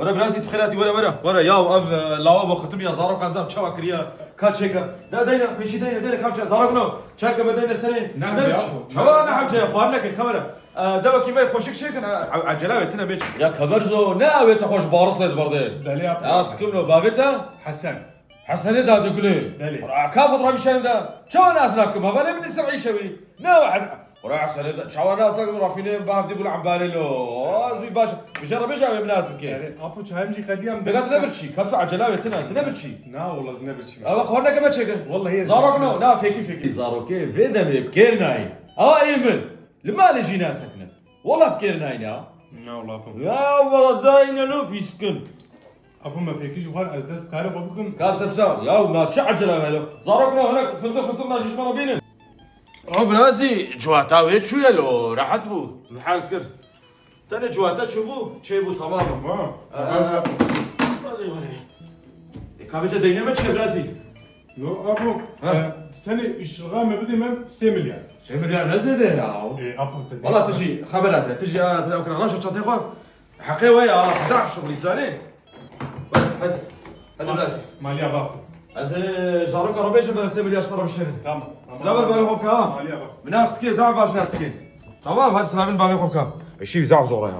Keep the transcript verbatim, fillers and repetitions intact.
Were birazî tu xêratî, were, were. Were ya ev, e, lawa bo xitim ya zarok, ez zam çawa kiriya. Ka çêke. Ne deyne, pêşî deyne, deyne kam çe. Zarok no. Çeke me deyne serê. Ne Ne ya. biçî? Çawa ne hemçe, xwar neke, ka were. E, dewekî me xweşik çêkin, e, e, ecele ve tine bêç. Ya keberzo, ne avê te xweş baris lê diberde. Belê ya. Ya sikim no, bavê te? Hesen. Hesenê Dadegulê. Belê. Ra ka fotoğrafî şerê de. Çawa nas nakim, hava ne min ser îşe wî. Ne wa Hesen. Ra Hesenê de, çawa nas nakim, rafînê bav dî bul ambarê lo. Az bir baş. Bir şey rabêja ve nas bike. Yani, apo çayım cî qediyam. Pêka tu ne birçî, kapsa acela ve tine, tu ne birçî. Na, wala ez ne birçî. Ama xwar neke me çêkin. Wallahî ez Zarok ne no, na fekî fekî. Zarokê vê demê kêr nayî. Awa ê min. Li malê jî nasekine. Wala kêr nayî ya. Na, wala apo. Ya wala dayne lo pîskin. Apo me fekî ji xwe ez dest karê xwe bikim. Ka ser çaw. Ya ma çi acele helo. Zarok ne, hinek fıstık fıstık da şişmana bînin. O birazî civata wê çûye lo, rehet bû. Mihal kir. Tenê civata çûbû, çêbû, tamam. Ha. Ee, Hadi, hadi. E, ka vêca deyne me çi birazî? No, apo, Ha. e, tenê îşlixa me bidê me sê milyar. Sê milyar ne zêde ya. E, apo, te Valla tu jî xebera te, tu jî, a, tu ew kira, naşa çantê xwe. Heqê we ya, zaf şixulî, zanî? Hadi, hadi, hadi birazî. Maliya bak. Ez, e, zaroka re bêjim, ben sê milyar ji te re bişêrin. Tamam, tamam. Silav ber bavê xwe bika. Maliya bak. Min nas dikê, zaf baş nas dikê. Tamam, hadi silavin bavê xwe bika. Eşî zaf zor e ya.